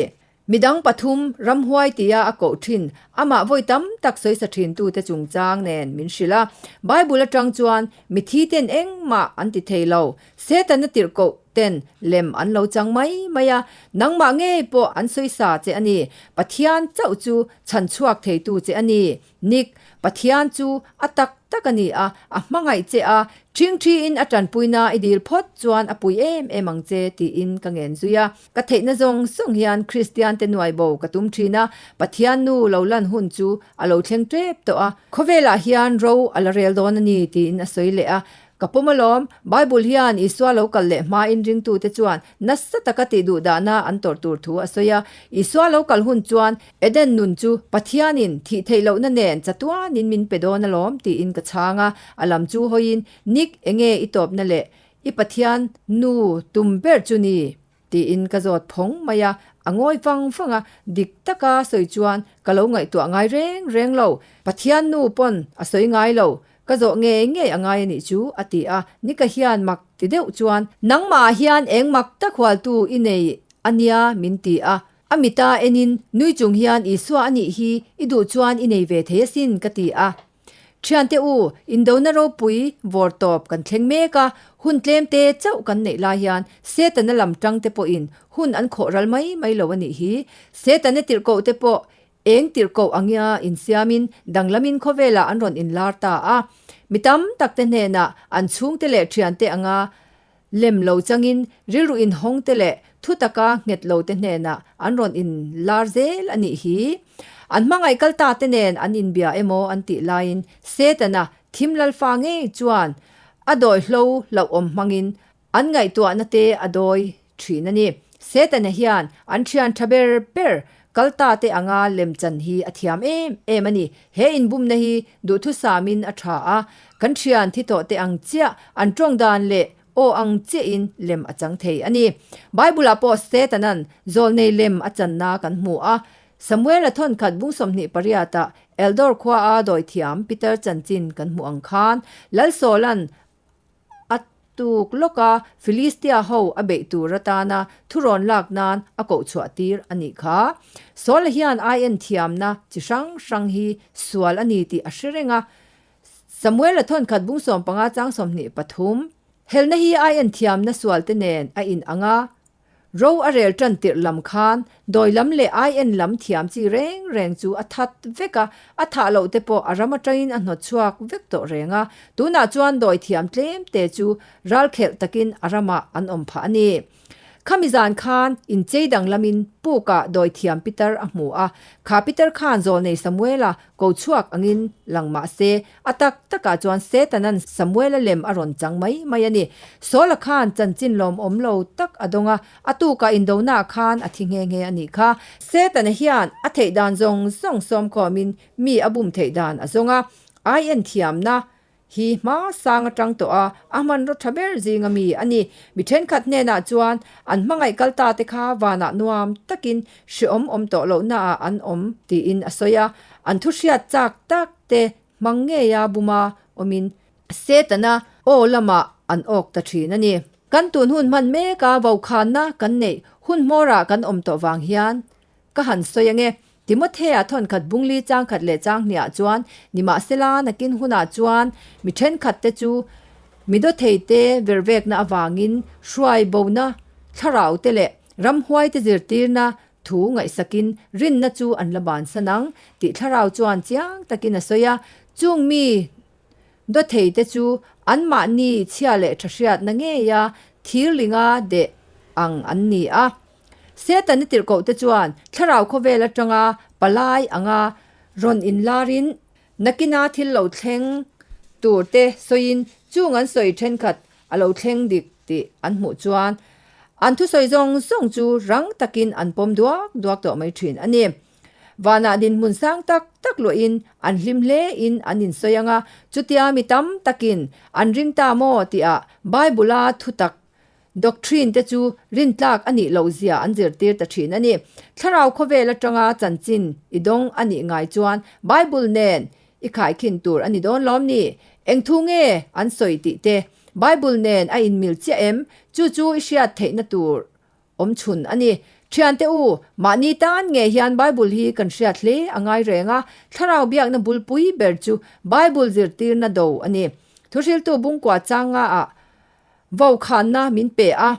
Midang pathum ramhuai tia a koh thin, amah vawi tam tak sawisa thintute chungchang nen min hrilh a. Bible atang chuan mithi ten engmah an ti thei lo. Setana tirhkoh ten lem an lo chang mai mai a, nangmah ngei pawh an sawisa che a ni. Pathian chauh chu chhan chhuak theitu che a ni. Nick, Pathian chu a tak tak a ni a, a hmangaih che a, ṭhingṭhiin a ṭanpuina i dil phawt chuan a pui em em ang che tiin ka ngen zui a. Ka theihna zawng zawng hian Kristian te nuai bo ka tum ṭhin a, Pathian nu lo lan hun chu a lo thleng ṭep tawh a, khawvelah hian ro a la rel dawn a ni tiin a sawi leh a. Ka pawm alawm, Bible hian Isua lo kal leh hmain ringtute chuan nasa taka tih duh dahna an tawrh tur thu a sawi a. Isua lo kal hun chuan Eden nun chu Pathianin thih theih lohna nen chatuanin min pe dawn alawm tiin ka chhang a. A lam chu hawiin, Nick, enge i tawpna leh i Pathian nu tum ber chu ni? Tiin ka zawt phawng mai a, a ngawi vang vang a, dik taka sawi chuan ka lo ngaihtuah ngai reng reng lo, Pathian nu pawn a sawi ngai lo, ka zawh ngei ngei a ngai a nih chu a ti a, Nika hian mak ti deuh chuan, Nangmah ah hian eng mak tak hualtu i nei a nia min ti a, a mita enin nui chung hian Isua a nih hi i duh chuan i nei ve thei asin ka ti a. Thiante u, indona ropui vawr tawp kan thleng mek a, hun tlem te chauh kan neih lai hian Setana lam tang te pawhin hun an khawh ral mai mai lo a nih hi. Setana tirhkoh te pawh eng tirhkoh angia insiamin danglamin khawvelah an rawn inlar ta a. Mi tam tak te hnenah an chhungte leh thiante anga lem lo changin rilru inhawng te leh thu taka nghet lo te hnenah an rawn inlar zel a nih hi. An hmangaih kal ta te nen an inbia emaw an tih laiin Setana thim lalfa ngei chuan a dawi hlo hlauhawm hmangin an ngaihtuahna te a dawi thin a ni. Setana hian an thian tha ber ber kal ta te anga lemchan hi a thiam em em a ni. He inbumna hi duhthusamin a tha a, kan thian thi tawh te ang chiah an tawng dan leh aw ang chiahin lem a chang thei a ni. Bible-ah pawh Setanan zawlnei lem a channa kan hmu a. Samuel-a thawnkhat bung 28-ah Eldor khuaa dawithiam Peter chanchin kan hmuh ang khan Lalsawla'n A tuk lawka Philistia ho a beih tur atana thurawn lak nan a koh chhuah tir a nih kha. Saula hian aien thiamna chi hrang hrang hi sual a ni tih a hre reng a. Samuela thawnkhat bung 15 chang 23. Helna hi aien thiamna sualte nen a in ang a. Ro a rel tan tirh lam khan dawi lam leh aien lam thiam chi reng reng chu a that vek a, a thah loh te pawh a ram atangin a hnawt chhuak vek tawh reng a. Tunah chuan dawi thiam tlem te chu ralkhelh takin a ramah an awm phah a ni. Khami zan khan inchei danglamin pukah dawi thiam Peter a hmu a, kha Peter khan zawlnei Samuela ko chhuak angin lang mah se, A tak takah chuan Setanan Samuela lem a rawn chang mai mai a ni. Saula khan chanchin lawmawm lo tak a dawng a, a tukah indonaah khan a thi nghe nghe a nih kha. Setana hian a theih dan zawng zawng sawmkhawmin mi a bum theih dan a zawng a, ai en thiamna hi hma sang atang tawh a, a hmanraw tha ber zinga mi a ni. Mi thenkhat hnenah chuan an hmangaih kal ta te kha vanah nuam takin hreawm awm tawh lohnaah an awm tiin a sawi a, an thuhriat chak tak te hmang ngeia buma awmin Setana aw lamah an awk ta thin a ni. Kan tun hun hman meka vokhanna kan neih hun hmawrah kan awm tawh vang hian ka han sawi ange. Timothea thawnkhat bungli changkhat leh changhniah chuan nimahsela nakin hunah chuan mi thenkhat te chu mi dawthei te vervekna avangin hruai bona thlarau te leh ramhuai te zirtirna Thu ngaihsakin rinna chu an la bansan ang tih thlarau chuan chiang takin a sawi a. Chung mi dawtheite chu anmahni chhia leh tha hriatna ngeia thirlinga deh ang an ni a. Setana tirhkohte chuan thlarau khawvel atanga palai anga rawn inlarin nakina thil lo thleng turte sawiin chung an sawi thenkhat a lo thleng dik tih an hmuh chuan an thusawi zawng zawng chu rang takin an pawm duak duak tawh mai thin a ni. Vanah dinhmun sang tak tak luahin an hlim hlein an insawi ang a, chutia mi tam takin an ring ta maw tihah Bible-a thutak doctrine te chu rintlak a nih loh zia an zirtir ta thin a ni. Thlarau khawvel atanga chanchin i dawng a nih ngai chuan Bible nen I khaikhin tur a ni dawn lawm ni? Eng thu nge an sawi tih te? Bible nen a inmil chiah em? Chu chu i hriat theihna tur awm chhun a ni. Thiante u, mahni tan nge hian Bible hi kan hriat hle a ngai reng a, thlarau biakna bulpui ber chu Bible zirtirna do a ni. Thuhriltu bungkua changa ah vokhanna min pe a.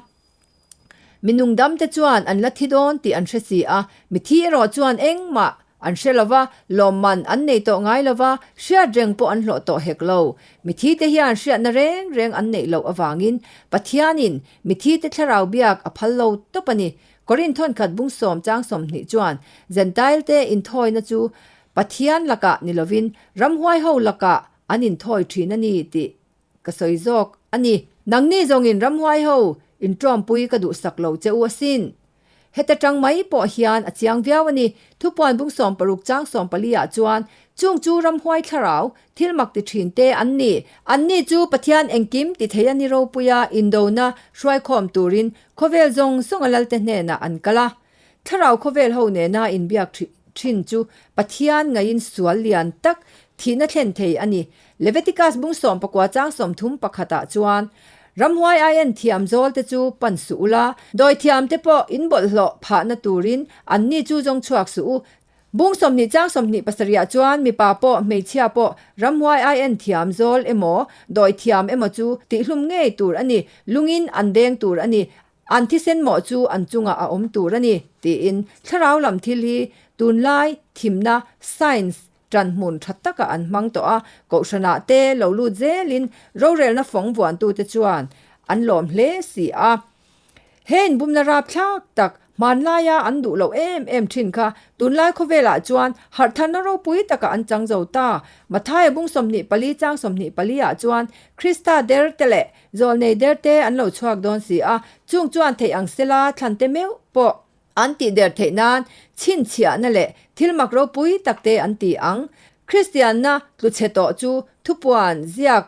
Mi nungdamte chuan an la thi dawn tih an hre si a, mithi erawh chuan engmah an hre lo va, lawmman an nei tawh ngai lo va, hriat reng pawh an hlawh tawh hek lo. Mithite hian hriatna reng reng an neih loh avangin Pathianin mithite thlarau biak a phal lo tawp a ni. Korinth thawnkhat bung sawm chang 20 chuan Jentailte inthawina chu Pathian lakah ni lovin ramhuaiho lakah an inthawi thin a ni tih ka sawi zawk. a ni. Nangni zawngin ramhuai ho inṭawmpui ka duhsak lo che u asin. Heta ṭang mai pawh hian a chiang viau a ni. Thupuan bung 60 chang 14 ah chuan chung chu ramhuai thlarau thil mak ti ṭhin te an ni. Anni chu Pathian engkim ti thei a ni ropuia indona hruaikhawm turin khawvel zawng zawng a lalte hnenah an kal a. Thlarau khawvel ho nena inbiak thin chu Pathian ngaiin sual lian tak thihna thlen thei a ni. Leviticus bung 19 chang 30 pakhat ah chuan, Ramhuai aian thiam zawl te chu pan suh ula, dawithiam te pawh in bawlhhlawh phahna turin anni chu zawng chhuak suh u. Bung 20 chang 27 ah chuan mipa pawh hmeichhia pawh ramhuai aian thiam zawl emaw dawithiam emaw chu tihhlum ngei tur a ni, lungin an deng tur a ni. An thisen mawh chu an chungah a awm tur a ni, tiin thlarau lam thil hi tunlai thimna, science, ṭan hmun ṭha takah an hmang tawh a, kohhranah te lo lut zelin rorelna fawng vuantute chuan an lawm hle si a. He inbumna rapthlak tak hmanlaia an duh loh em em ṭhin kha tunlai khawvelah chuan harhtharna ropui takah an chang zo ta. Mathaia bung 24 chang 24 ah chuan Krista der te leh Zawlnei derte an lo chhuak dawn si a, chung chuan theih ang sela thlante meuh pawh an tih der theih nan chhinchhiahna leh thil mak ropui takte an ti ang. Kristianna tlu chhe tawh chu thupuan ziak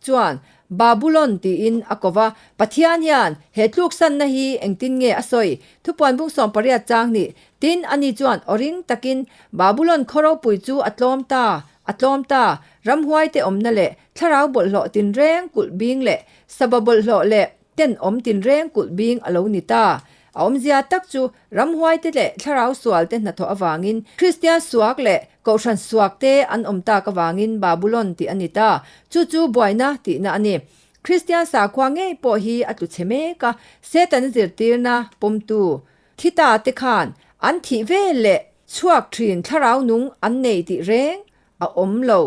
chuan Babulon tiin a ko va, Pathian hian he tluksanna hi engtin nge a sawi? Thupuan bung 18 chang nih tin ani chuan aw ring takin Babulon khaw ropui chu a tlawm ta, a tlawm ta, ramhuaite awmna leh Thlarau bawlhhlawh tinreng kulh bing leh sava bawlhhlawh leh tenawm tinreng kulh bing a lo ni ta. A awmzia tak chu ramhuaite leh thlarau sualte hnathawh avangin Kristian suak leh Kohhran suakte an awm tak avangin Babulon tih a ni ta. Chu chu buaina tihna a ni. Kristian sakhua ngei pawh hi a tlu chhe mek a, Setana zirtirna pawmtu thi ta te khan an thih vel leh chhuak thin thlarau nung an nei tih reng a awm lo.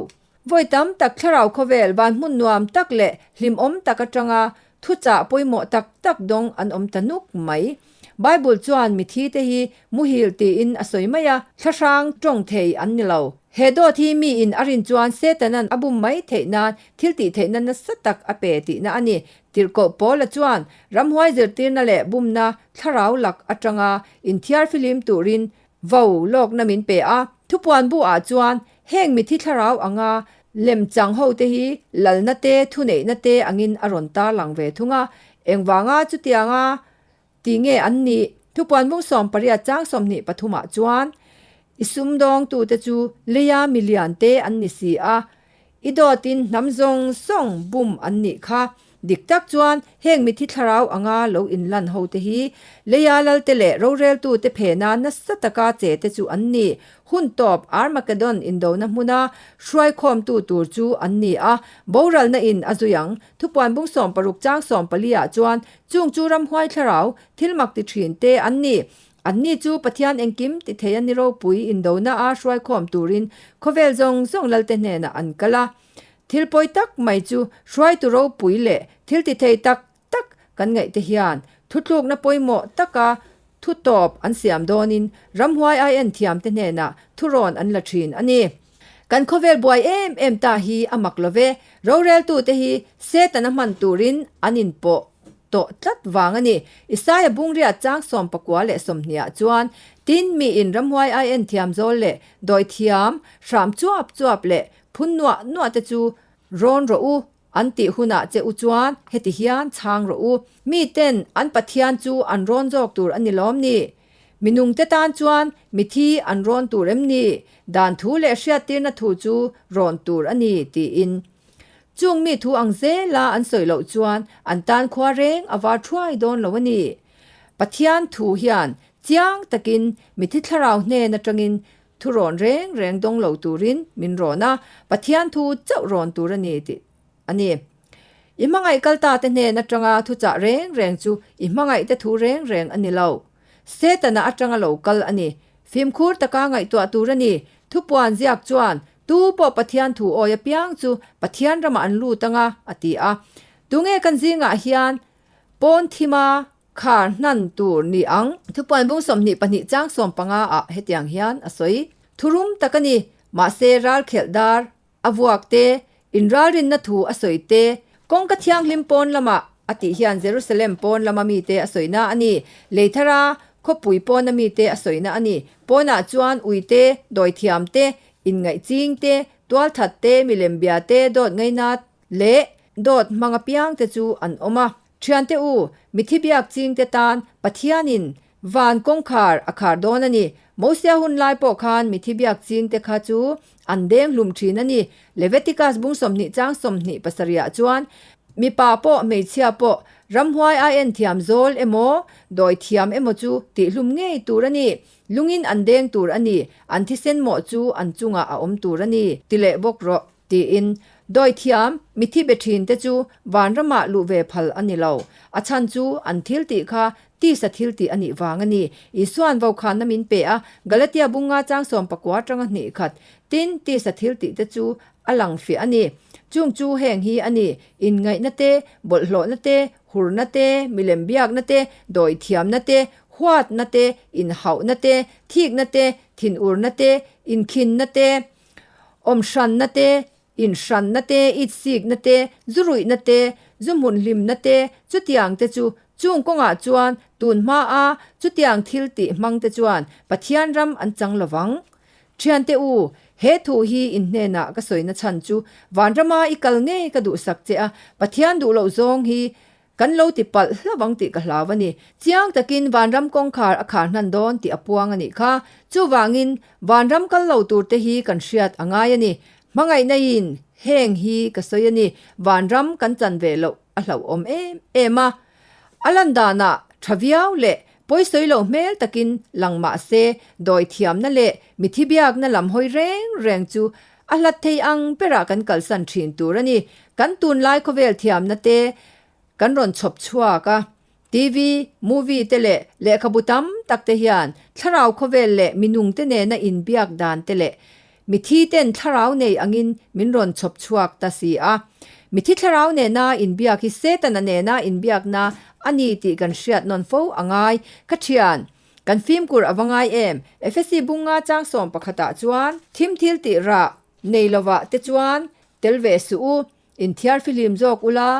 Vawi tam tak thlarau khawvel van hmun nuam tak leh hlimawm tak atanga thuchah pawimawh tak tak dawng an awm ta nuk mai. Bible chuan mithi te hi muhil tiin a sawi mai a, thlahrang tawng thei an ni lo. He dawt hi miin a rin chuan Setanan a bum mai theih nan thil tih theihna nasa tak a pe tihna a ni. Tirhkoh Paula chuan ramhuai zirtirna leh bumna thlarau lak atanga inthiar fihlim turin Vo lawkna min pe a, thupuan bu ah chuan heng mithi thlarau anga lemchang ho te hi lalna te thuneihna te angin a rawn tarlang ve thung a, engvanga chutianga ti nge an nih? Thupuan bung 18 chang 23 ah chuan i sumdawngtute chu leia milian te an ni si a, I dawtin hnam zawng zawng bum an nih kha. Dik tak chuan heng mithi thlarau anga lo inlan ho te hi leia lalte leh roreltute phena nasa taka che te chu an ni. Hun tawp Armageddon indona hmuna hruaikhawmtu tur chu an ni a, boralna in a zui ang. Thupuan bung 60 chang 14 ah chuan chung chu ramhuai thlarau thil mak ti thin te an ni. Anni chu Pathian engkim ti thei a ni ropui indona a hruaikhawm turin khawvel zawng zawng lalte hnenah an kal a. Thil pawi tak mai chu hruaitu ropui leh thil ti thei tak tak kan ngaihte hian thutlukna pawimawh taka thu tawp an siam dawnin ramhuai ai en thiamte hnenah thurawn an la thin a ni. Kan khawvel buai em em ta hi a mak lo ve, roreltute hi Setana hman turin an inpawh tawh tlat vang a ni. Isaia bungriat chang 19 leh 20 ah chuan, Tin, miin ramhuai ai en thiam zawl leh dawi thiam, hram chuap chuap leh phun nuah nuah te chu rawn rawh u, an tih hunah che u chuan heti hian chhang rawh u. Miten an Pathian chu an rawn zawk tur a ni lawm ni? Minungte tan chuan mithi an rawn tur em ni? Dan thu leh hriattirna thu chu rawn tur a ni, tiin. Chung mi thu ang zela an sawi loh chuan an tan khua reng a var thuai dawn lo a ni. Pathian thu hian chiang takin mithi thlarau hnen atangin thu rawn reng reng dawng lo turin min rawn a, Pathian thu chauh rawn tur a ni tih a ni. I hmangaih kal ta te hnen atanga thuchah reng reng chu i hmangaih te thu reng reng a ni lo. Setana atanga lo kal a ni. Fimkhur taka ngaihtuah tur a ni. Thupuan ziak chuan Tu pawh Pathian thu awi apiang chu Pathian ramah an lut anga, a ti a. Tunge kan zingah hian pawn thima khar hnan tur ni ang? Thupuan bung 22 chang 15 ah hetiang hian a sawi. Thurum tak a ni, mahse ralkhelh dar a vuak te, inralrinna thu a sawi te, Kawngka thianghlim pawn lamah a tih hian Jerusalem pawn lama mite a sawina a ni. Leithara khawpui pawna mite a sawina a ni. Pawnah chuan uite, dawithiam te, inngaih ching te, tualthat te, milem bia te, dawt ngaina leh dawt hmang apiang te chu an awm a. Thiante u, mithi biak ching te tan Pathianin Van kawngkhar a khar dawn a ni. Mosia hun lai pawh khan mithi biak ching te kha chu an deng hlum thin a ni. Leviticus bung 20 chang 27 ah chuan mipa pawh hmeichhia pawh ramhuai a en thiam zawl emaw dawi thiam emaw chu tihhlum ngei tur a ni. Lungin an deng tur a ni. An thisen mawh chu an chungah a awm tur a ni. Ti leh bawk rawh. Tiin, Dawithiam, mithi be thin te chu vanramah luh ve phal a ni lo. A chhan chu an thil tih kha tisa thil tih a nih vang a ni. Isua'n vokhanna min pe a, Galatia bunga chang 19 atanga hnih khat tin tisa thil tih te chu a lang fiah a ni. Chung chu heng hi a ni, inngaihna te, bawlhhlawhna te, hurna te, milem biakna te, dawithiamna te, huatna te, inhauhna te, thikna te, thinurna te, inkhinna te, Awmhranna te, inhranna te, itsikna te, zuruihna te, zu hmunhlimna te, chutiang te chu chung kawngah chuan tun hmaa chutiang thil tih hmang te chuan Pathian ram an chang lo vang. Thiante u, he thu hi in hnenah ka sawina chhan chu vanrama i kal ngei ka duhsak che a, Pathian duh loh zawng hi Kan lo ti palh hlauh ang tih ka hlau a ni. Chiang takin vanram kawngkhar a khar hnan dawn tih a puang a nih kha. Chuvangin, vanram kal lo tur te hi kan hriat a ngai a ni. Hmangaihna-in heng hi ka sawi a ni, vanram kan chan ve loh a hlauhawm em em a. A lan danah tha viau leh pawisawi lo hmel takin lang mah se, dawi thiamna leh mithi biakna lam hawi reng reng chu A hlat thei ang berah kan kalsan thin tur a ni. Kan tunlai khawvel thiamna te kan rawn chhawp chhuak a. TV, movie te leh lehkhabu tam tak te hian thlarau khawvel leh minung te nena inbiak dan te leh mithi ten thlarau nei angin min rawn chhawp chhuak ta si a. Mithi thlarau nena inbiak hi Setana nena inbiakna a ni tih kan hriat nawn fo a ngai. Ka thian. Kan fimkur a va ngai em? Efesi bunga chang sawm pakhatah chuan thim thil tih rah nei lovah te chuan tel ve suh u, inthiar fihlim zawk ula,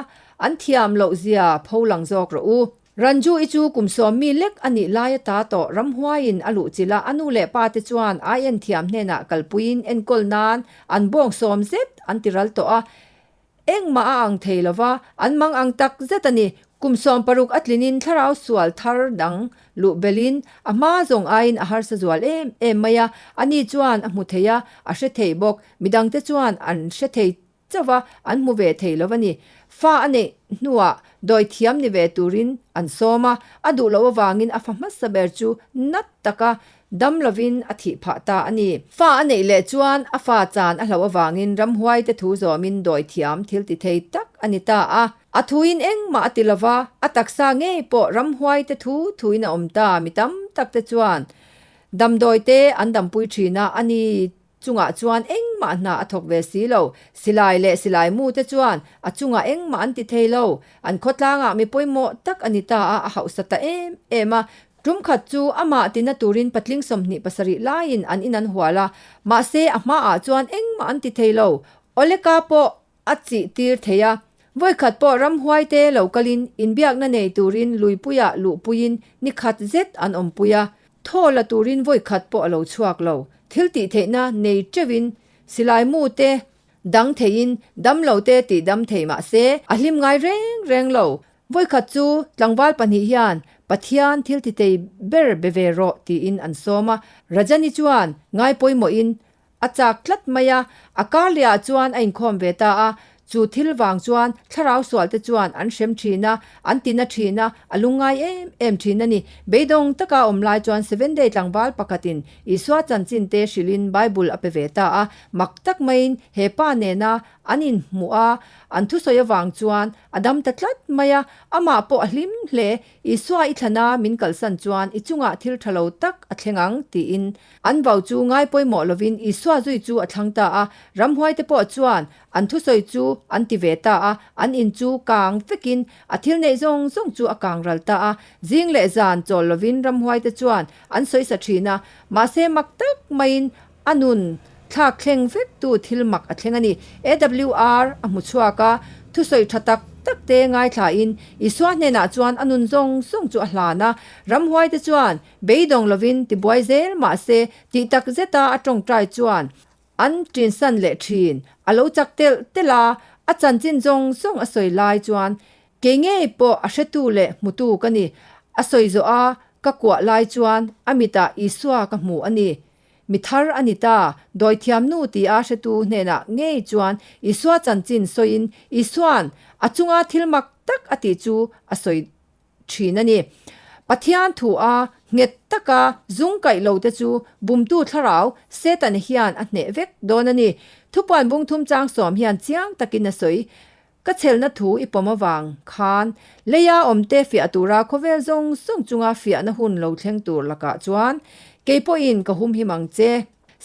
an thiam loh zia pho lang zawk rawh u. Ranju-i chu kum sawm mi lek a nih lai ata tawh ramhuaiin a luh chilh a, a nu leh pa te chuan ai enthiam hnenah kalpuiin enkawl nan an bawng sawm zet an ti ral tawh a, Engmah a ang thei lo va, an mang ang tak zet a ni. Kum 16 a tlinin thlarau sual thar dang luh belhin a hma zawng aiin a harsa zual em em mai a, ani chuan a hmu thei a, a hre thei bawk. Midangte chuan an hre thei chauh va, an hmu ve thei lo a ni. Fa a neih hnuah dawithiam ni ve turin an sawm a, a duh loh avangin a fa hmasa ber chu nat taka Dam lovin a thih phah ta a ni. Fa a neih leh chuan a fa chan a hlauh avangin ramhuaite thu zawmin dawi thiam thil ti thei tak a ni ta a. A thuin engmah a ti lova, a taksa ngei pawh ramhuaite thu thuin a awm ta. Mi tam takte chuan damdawite an dampui thin a, a ni chungah chuan engmah hna a thawk ve si lo. Silai leh silai mute chuan a chungah engmah an ti thei lo. An khawtlangah mi pawimawh tak a ni ta a, a hausa ta em em a. Tum khat chu amah tina turin patling 27 laiin an in an hual a, mahse a hmaah chuan engmah an ti thei lo. Oleka pawh a chih tir thei a. Vawikhat pawh ramhuaite lo kalin inbiakna nei turin luipuiah luhpuiin ni khat zet an awmpui a. Thaw la turin vawikhat pawh a lo chhuak lo. Thil tih theihna nei teuhin silai mute dang theiin damlo te tih dam thei mahse a hlim ngai reng reng lo. Vawikhat chu tlangval pahnih hian Pathian thil ti thei ber be ve rawh tiin an sawm a. Rajani chuan ngai pawimawhin A chak tlat mai a, a kar lehah chuan a inkhawm ve ta a. Chu thil vang chuan thlarau sualte chuan an hrem thin a, an tina thin a, a lungngai em em thin a ni. Beidawng taka awm lai chuan Seven Day tlangval pakhatin Isua chanchin te hrilhin Bible a pe ve ta a. Mak tak maiin he pa nena an inhmuh a, an thusawi avang chuan a dam ta tlat mai a, amah pawh a hlim hle. Isua i thlana min kalsan chuan i chungah thil tha lo tak a thleng ang, tiin An vau chu ngai pawimawh lovin Isua zui chu a thlang ta a, ramhuaite pawh chuan an thusawi chu an ti ve ta a, an in chu kang vekin a thil neih zawng zawng chu a kang ral ta a. Zing leh zan chawl lovin ramhuaite chuan an sawi sa thin a, mahse mak tak maiin a nun thlak thleng vektu thil mak a thleng a ni. AWR a hmu chhuak a. Thusawi tha tak tak te ngaithlain Isua hnenah chuan a nun zawng zawng chu a hlan a. Ramhuaite chuan beidawng lovin tibuai zel mahse tih tak zeta a tawngtai chuan an tinsan leh thin. A lo chak telh telh a, a chanchin zawng zawng a sawi lai chuan kei ngei pawh a hretu leh hmutu ka ni. A sawi zawh a, ka kuah lai chuan a mitah Isua ka hmu a ni. Mi thar a ni ta, dawithiamnu tia hretu hnenah ngei chuan Isua chanchin sawiin Isua'n a chunga thil mak tak a tih chu a sawi thin a ni. Pathian thu a nghet taka zung kaih lo te chu bumtu thlarau Setana hian a hneh vek dawn a ni. Thupuan bungthum changsawm hian chiang takin a sawi. Ka chhelna thu i pawm avang khan leia awmte fiah tura khawvel zawng zawng chunga fiahna hun lo thleng tur lakah chuan kei pawhin ka humhim ang che.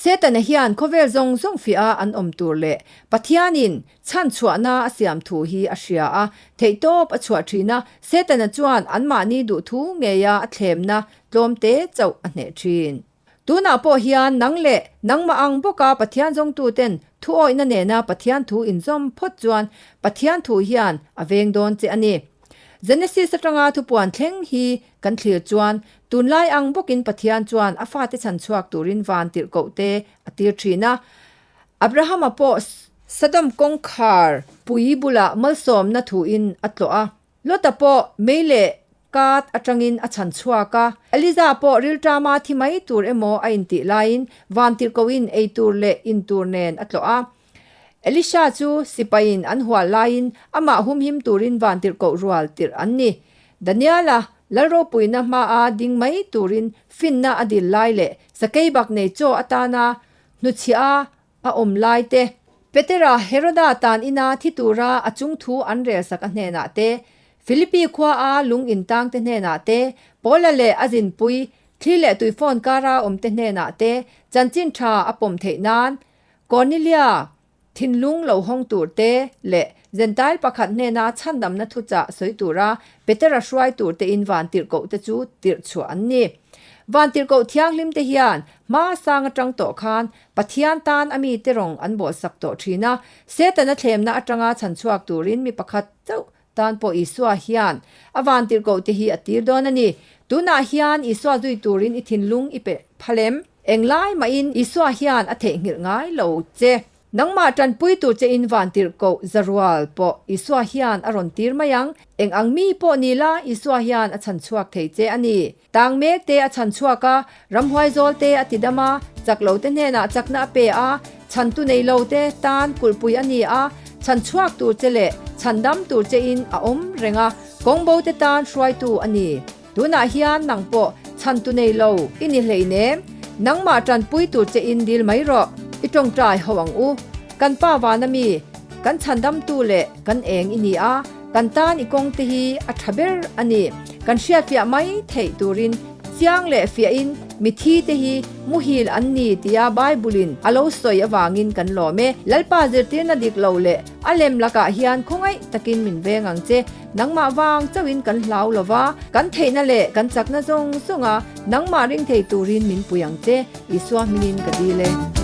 Setana hian khawvel zawng zawng fiah a an awm tur leh Pathianin chhanchhuahna a siam thu hi a hria a, theihtawp a chhuah thin a, Setana chuan anmahni duhthu ngeia a thlemna tlawmte chauh a hneh thin. Tunah pawh hian nang leh nangmah ang bawka Pathian zawngtuten thuawihna nena Pathian thu inzawm phawt chuan Pathian thu hian a veng dawn che a ni. Genesis atanga thupuan thleng hi kan thlir chuan tunlai ang bawkin Pathian chuan a fate chhan chhuak turin van tirhkoh te a tir thin a. Abrahama pawh Sodom kawngkhar pui bulah malsawmna thuin a tlawh a. Lota pawh mei leh kat atangin a chhan chhuak a, Eliza pawh rilṭama thi mai tur emaw a intih laiin vantirhkohin ei tur leh in tur nen a tlawh a. Elisha chu sipaiin an hual laiin amah humhim turin vantirhkoh rual tirh an ni. Daniela Lalropuina hmaa ding mai turin finna a dil lai leh sakeibak nei chaw atana hnuchhiah a A awm lai te. Petera, Heroda tan ina thi tura a chung thu an relsak a hnenah te, Philippi khua a lung intang te hnenah te, Paula leh a zinpui, thli leh tuifawn kara awm te hnenah te chanchin tha a pawm theih nan, Cornelia thinlung lo hawng tur te leh Jentail pakhat hnena chhandamna thuchah sawi tura Petera hruai tur tein vantirhkoh te chu tirh chhuah an ni. Vantirhkoh thianghlim te hian hma sang atang tawh khan Pathian tan a mite rawng an bawhsak tawh thin a, Setana thlemna atanga chhan chhuak turin mi pakhat chauh tan pawh Isua hian a vantirhkoh te hi a tir dawn a ni. Tunah hian Isua zui turin i thinlung i pe phal em? Englai mahin Isua hian a theihnghilh ngai lo che. Nangmah tanpui tur che in vantirhkoh Zarual pawh Isua hian a rawn tir mai ang. Eng ang mi pawh ni la, Isua hian a chhan chhuak thei che a ni. Tang mek te a chhan chhuak a, ramhuai zawl te a ti dam a, chak lo te hnenah chakna a pe a, chhantu nei lo te tan kulhpui a ni a, chhan chhuak tur che leh chhan dam tur che in a awm reng a, kawngbo te tan hruaitu a ni. Tunah hian nang pawh chhantu nei lo i ni hleinem, nangmah tanpui tur che in dil mai rawh, i tawngtai ho ang u. Kan Pa vana mi, kan chhandamtu leh kan eng i ni a, kan tan i kawng te hi a tha ber a ni. Kan hriatfiah mai theih turin chiang leh fiahin mithi te hi muhil an ni tia Bible-in a lo sawi avangin kan lawm e. Lalpa zirtirna dik lo leh a lem lakah hian khawngaih takin min veng ang che. Nangmah vang chauhin kan hlau lo va, kan theihna leh kan chakna zawng zawnga nangmah ring thei turin min pui ang che, Isua hmingin ka dil e.